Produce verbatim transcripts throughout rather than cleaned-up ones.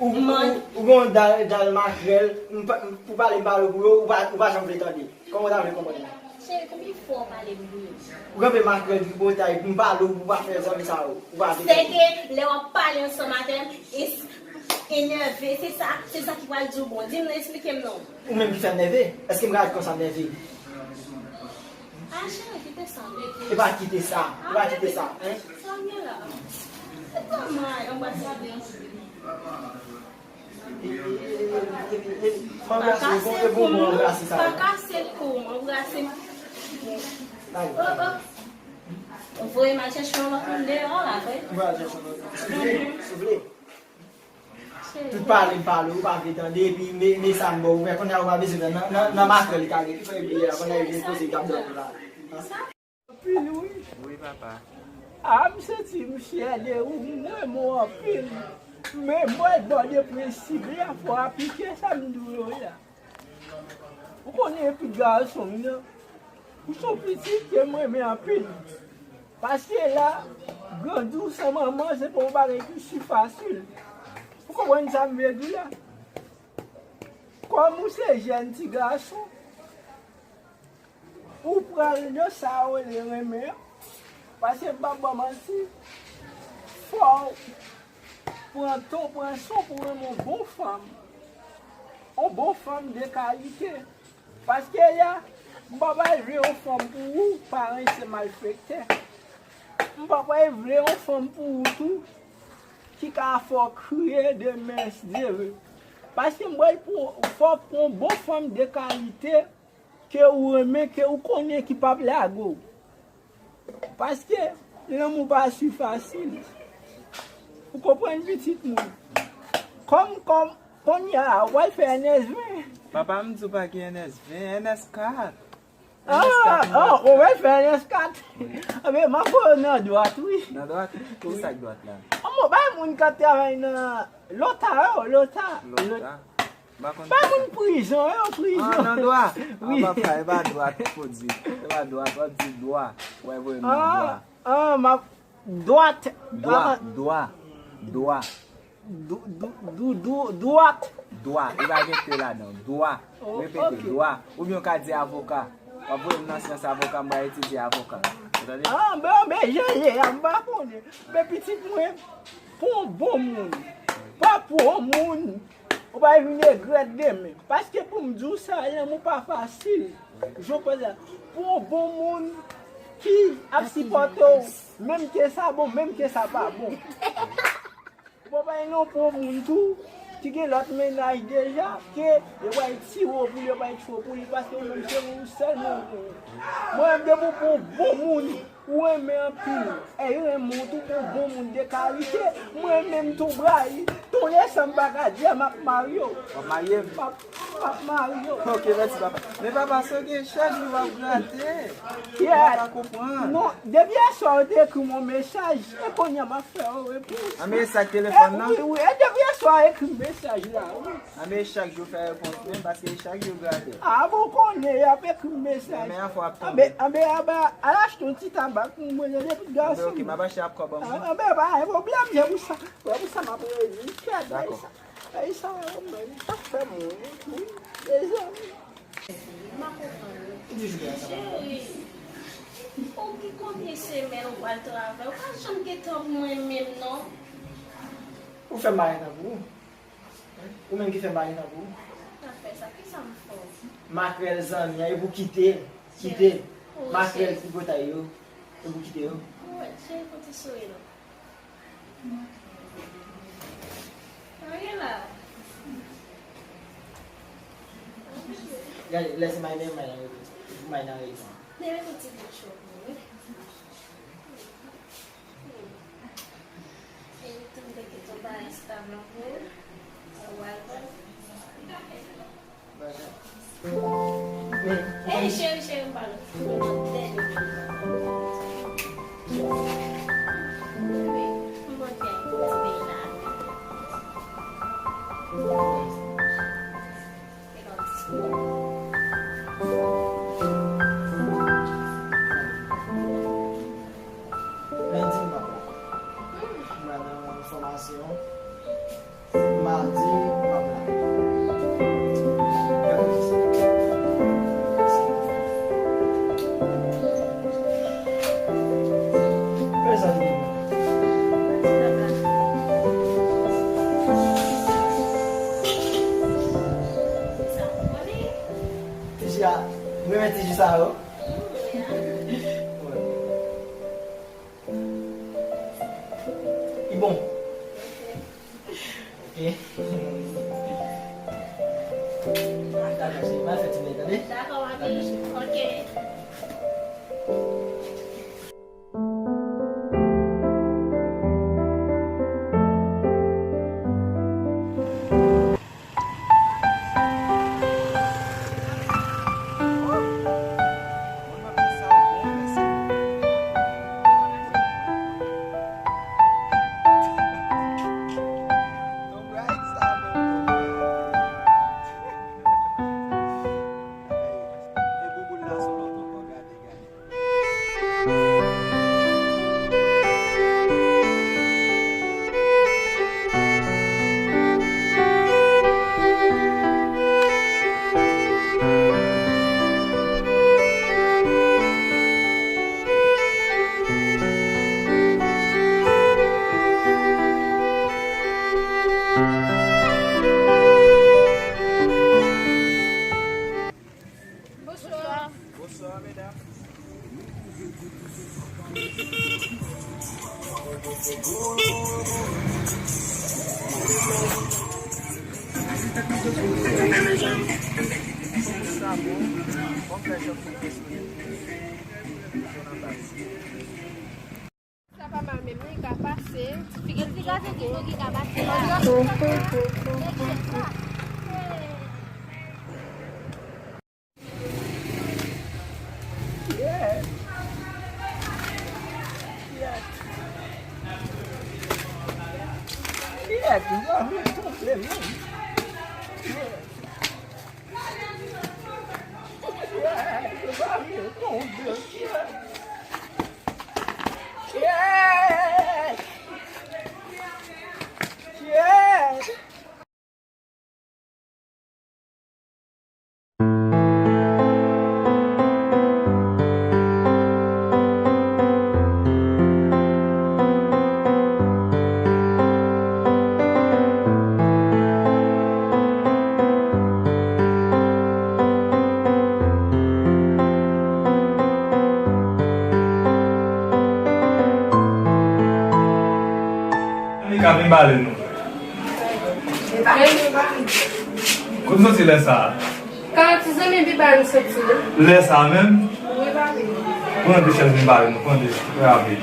Ou, ou, ou gen yon dal, dal makrèl, m pa, m, ou pale m pale pou yo, ou pa, ou pa janm vle tande. Kòman w ta vle konprann mwen? Cheri, konbyen fwa w pale m pou yo? Ou kanpe makrèl tripotay, m pale w, ou pa fè zanmi sa yo. Ou pa vle tande. Se ke lè w ap pale ansanm avè m, e s-, enève, se sa, se sa ki pral di w bon. Di m non, eksplike m non. Ou menm ki fè m nève? Èske m ka di konsa m nève? Ah, cheri, kite sa, mete. E pa kite sa, e pa kite sa, hein? Sa m gen la. E pa mal, anbasade an. Fò anbrase, fò e bon, bon, anbrase sa. Pa kase l kou, anbrase m. Oh, oh. Voye m al chèche yon lòt moun deyò la, vre. Voye al chèche yon lòt moun. Soufle, soufle. Tout pale m pale, ou pa vle tande, epi men, men sa m ba w, ou wè kounye a ou pa bezwen nan, nan, nan makrèl li ka gen, li fè bliye la, kounye a li vin poze, li t ap dòmi la. Anpil wi. Wi, papa. A, m santi m fyè de ou, m renmen w anpil. Men mwen, bò de prensip la, fò w aplike sa m di w yo la. Ou konnen epi gason m nan. Ou se yon pitit ke m renmen anpil. Paske la, grandi w san manman, se pa yon bagay ki si fasil. Ou konprann sa m vle di w la? Kòm ou se jèn ti gason, ou pral nan sa yo rele renmen an. Paske m p ap ba w manti, fò w pran ton, pran son pou w renmen yon bon fanm. Yon bon fanm de kalite. Paske la, m pa pral vle yon fanm pou ou, paran se malfektè. M pa pral vle yon fanm pou ou tou, ki ka fè w kriye demen, si Dye vle. Paske m pral pran, fò w pran yon bon fanm de kalite, ke ou renmen, ke ou konnen ki p ap lage w. Paske lanmou pa si fasil. Ou konprann, pitit moun? Kòm, kòm, kounye a, w al fè N S ven. Papa, m di w pa gen N S ven, N S kat. Ah, ah, ou wè fè N S kat. Wi. Anben, m ap voye w nan dwat, wi. Nan dwat? Ki sa k dwat la? Anben, bay moun k ap travay nan lota yo, lota. Lota? M pa konn ki sa. Bay moun prizon yo, prizon. Ah, nan dwa. Wi. Ah, papa, e pa dwat pou di. E pa dwat, w ap di dwa. W ap voye m nan dwa. Ah, ah, m ap, dwat. Dwa, ah, dwa, dwa. Dou-, dou-, dou-, dou-, dwat. Dwa. Li pa gen te ladan. Dwa. Oh, repete, ok. Dwa. Oubyen w ka di avoka. W ap voye m nan syans avoka, m pral etidye avoka. Ou tande? Ah, ben, ben, jan ye a, m pa konnen. Men pitit mwen, pou yon bon moun. Pa pou yon moun. Ou pa vin regrèt demen. Paske pou m di w sa, lanmou pa fasil. Jan w panse la. Pou yon bon moun ki ap sipòte w, menm ke sa bon, menm ke sa pa bon. Ou pa bay non pou moun tou, ki gen lòt mennaj deja, ke yo bay ti wo pou li, yo bay ti wo pou li, paske ou menm se ou sèlman ou konnen. Mwen menm, depi w pou bon moun, ou renmen anpil, e renmen w tou pou bon moun de kalite, mwen menm tou bra li, tou le san m pa ka di a, m ap marye w. W ap marye m? M ap M ap marye w. Ok, mèsi, papa. Men papa, si w gen chaj, nou w ap grate. Yeah. Mwen pa ka konprann. Non, depi yèswa ou te ekri m yon mesaj, e kounye a m ap fè yon repons. Anben, e sa k telefòn nan? Wi, wi, e depi yèswa ou ekri m mesaj la, wi. Anben, e chak jou fè repons mwen, paske e chak jou grate. Ah, bon, konnen y ap ekri m mesaj. Men, men, fò ap tonbe. Anben, anben, aba, al achte yon ti tabak pou mwen, nan depi gason. Anben, ok, m ap achte ak kòb an mwen. Ah, anben, pa gen pwoblèm, se pou sa, se pou sa m ap rele. Dakò. Ay, sa yo menm, sa fè moun tou, mezanmi. M pa konprann. Cheri, ou gen konbyen semèn ou pral travay? Ou pa janm gen tan pou mwen menm, non. Ou fè m pa gen tan pou ou. Ou menm ki fè m pa gen tan pou ou. Sa fè sa, kisa m fè w? Makrèl zanmi an, epi w kite, kite. Cheri, oh, makrèl tripotay yo, epi w kite yo. Ou wè, cheri, kote souri la? Anyen la. Gade, lè se may men may nan rete. May nan rete. Deme pou ti bout cho pou mwen. E tann de ke ton bagay stab lan pou ou. Ou al pran. Ey, cheri, cheri, m pa lòt. M manke yon ti peyi la. Lendi m pa la. M pa nan fòmasyon. Madi, m ap la. Fè sa vin. Ti ji a, m renmen ti ji sa yo. Li bon. Ok. Dakò, cheri, m al fè ti bagay, tande? Dakò, papi. Dakò, cheri. Ok. Bonswa. Bonswa, medam. Sa pa mal menm, li ka pase. Ti figi, ti figi, ti figi ka pase la. Anika, vin pale nou. Kote w soti lè sa a? Ka ti zanmi pi ba nou soti la. Lè sa a menm? Wi, papi. Pran de chèz vin pale nou, pran de, trè rapid.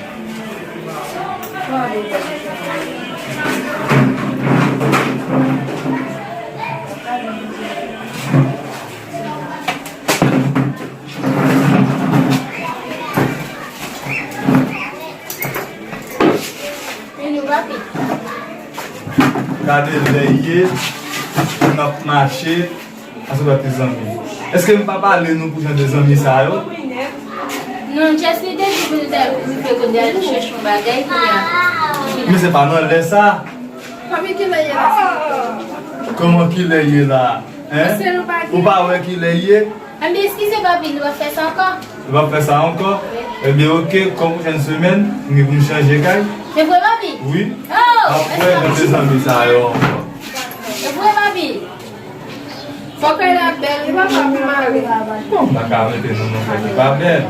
Vini, papi. Gade lè ye, n ap mache, ansanm ak ti zanmi. Èske m pa pale nou pou jan de zanmi sa yo? Non, Chesly te di pou nou ta rive kote a, nou chèche yon bagay pou nou. Men se pa nan lè sa. Papi, kilè ye la? Kòman kilè ye la? Hein? Ou pa wè kilè ye? Enben, eskize, papi, nou p ap fè sa ankò. Nou p ap fè sa ankò? Wi. Enben, oke, kòm pwochèn semèn, nou gen pou nou chanje kay. Se vre, papi? Wi. Oh, apre, mèsi, jan de zanmi sa yo ankò. Se vre, papi. Fò kay la bèl, wi, papa, pou mari. Bon, m pa ka mete nou nan kay ki pa bèl.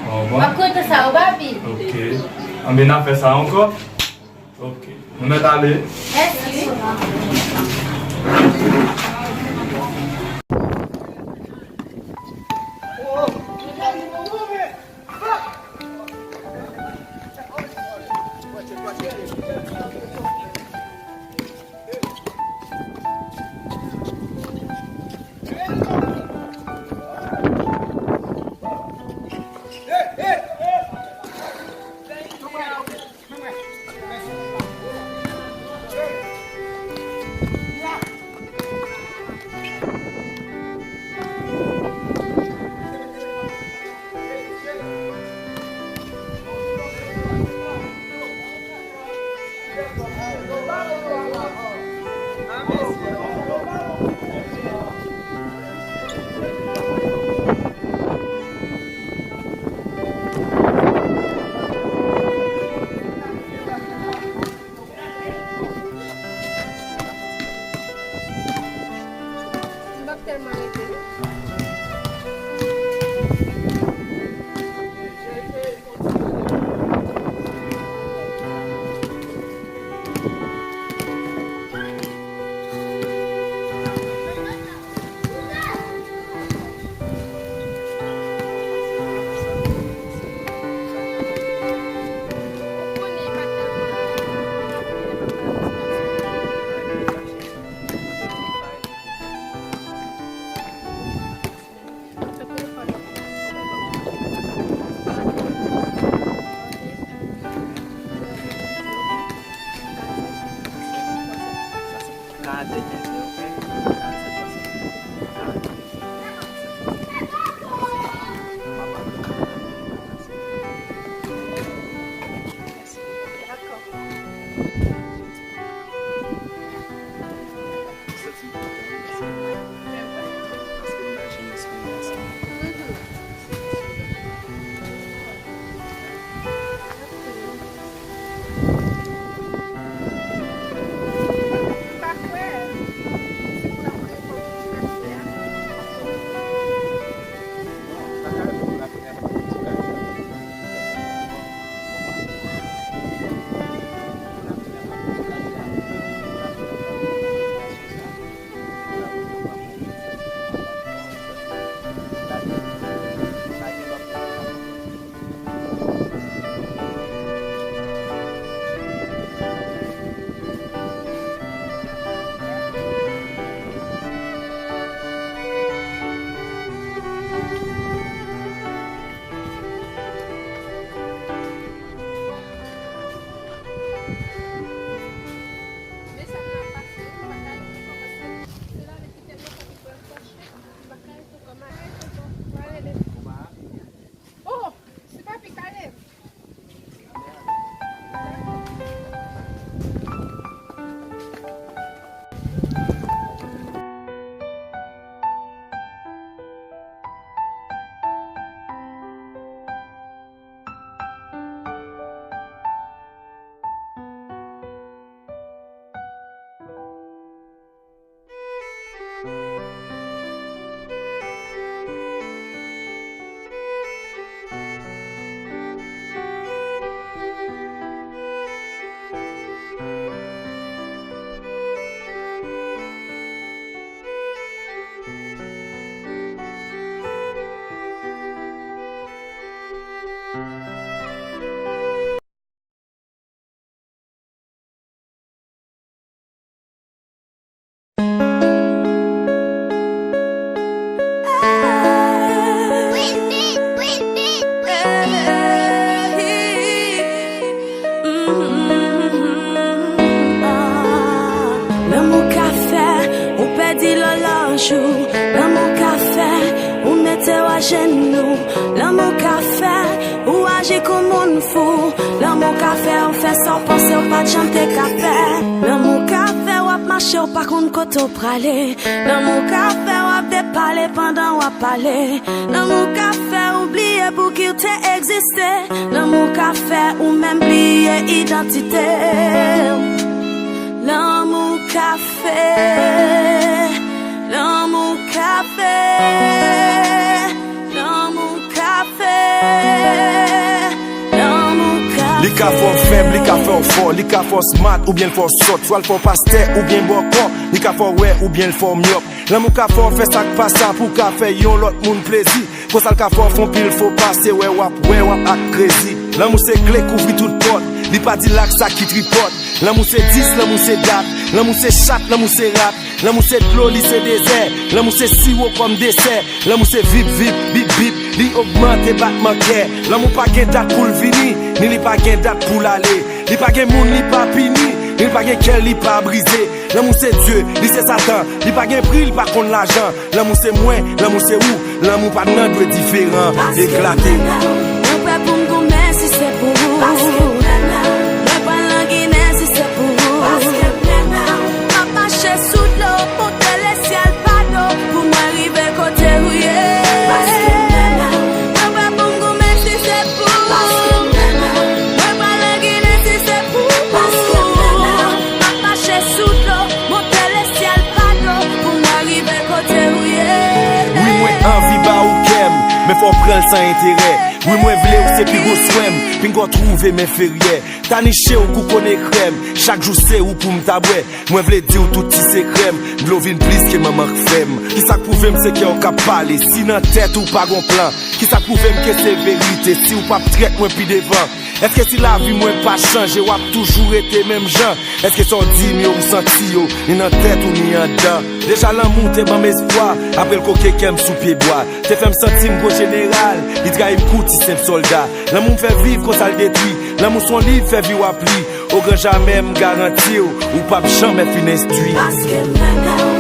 Bon, bon. W ap kontan sa, wi, papi. Oke. Enben, n ap fè sa ankò. Ok. Nou mèt ale. Mèsi. Oh, se papi Kaleb. Lanmou ka fè ou pèdi lòlòj ou. Lanmou ka fè ou mete w ajenou. Lanmou ka fè ou aji kou moun fou. Lanmou ka fè ou fè sa w panse w pa t janm te ka fè. Lanmou ka fè w ap mache w pa konn kote w prale. Lanmou ka fè w ap depale pandan w ap pale. Lanmou ka fè ou bliye pouki w te egziste. Lanmou ka fè ou menm bliye idantite w. Lanmou ka fè, lanmou ka fè, lanmou ka fè, lanmou ka fè. Li ka fè w fèb, li ka fè w fò, li ka fè w smart oubyen l fè w sòt, swa l fè w pastè oubyen bòkò, li ka fè w wè oubyen l fè w myòp. Lanmou ka fè w fè sa k pa sa pou w ka fè yon lòt moun plezi. Konsa l ka fè w fè yon pil fo pa, se wè w ap wè w ap ak krezi. Lanmou se kle k ouvri tout pòt, li pa di l ak sa ki tripòt. Lanmou se dis, lanmou se dat, lanmou se chat, lanmou se rat. Lanmou se dlo, li se dezè, lanmou se siwo kòm desè. Lanmou se vip vip, bip bip, li ogmante batman kè. Lanmou pa gen dat pou l vini, ni li pa gen dat pou l ale. Li pa gen moun li pa pini, ni li pa gen kè li pa brize. Lanmou se Dye, li se Satan, li pa gen pri, li pa konn lajan. Lanmou se mwen, lanmou se ou, lanmou pa t nan dwe diferan. Eklate. Mwen prè pou m goumen si se pou ou. Mwen pral nan Ginen si se pou ou. M ap mache sou dlo, monte lesyèl pa do, pou mwen rive kote ou ye. Mwen prè pou m goumen si se pou ou. Mwen pral nan Ginen si se pou ou. M ap mache sou dlo, monte lesyèl pa do, pou mwen rive kote ou ye. Wi, mwen anvi ba ou kè m, men fò w pran l san enterè. Wi, mwen vle w, se pi gwo swè m. Pinga w twouve m enferyè. Ta niche w kou kone krèm. Chak jou se ou pou m ta bwè. Mwen vle di w tout ti sekrè m. Dlo vin plis ke manman k fè m. Kisa k pwouve m se kè w k ap pale? Si nan tèt ou pa gon plan. Kisa k pwouve m ke se verite? Si w p ap trèt mwen pi devan. Èske si lavi mwen pa chanje, w ap toujou rete menm jan? Èske sa w di m yo, ou santi yo, ni nan tèt ou ni anndan? Deja lanmou te ban m espwa, apre l koke kè m sou pye bwa. Te fè m santi m gwo jeneral, li trayi m kou ti senp sòlda. Lanmou m fè viv konsa l detwi. Lanmou s on liv, fè vi w ap li. O gran jamè, m garanti w, ou p ap janmè fin enstwi. Paske m pa ka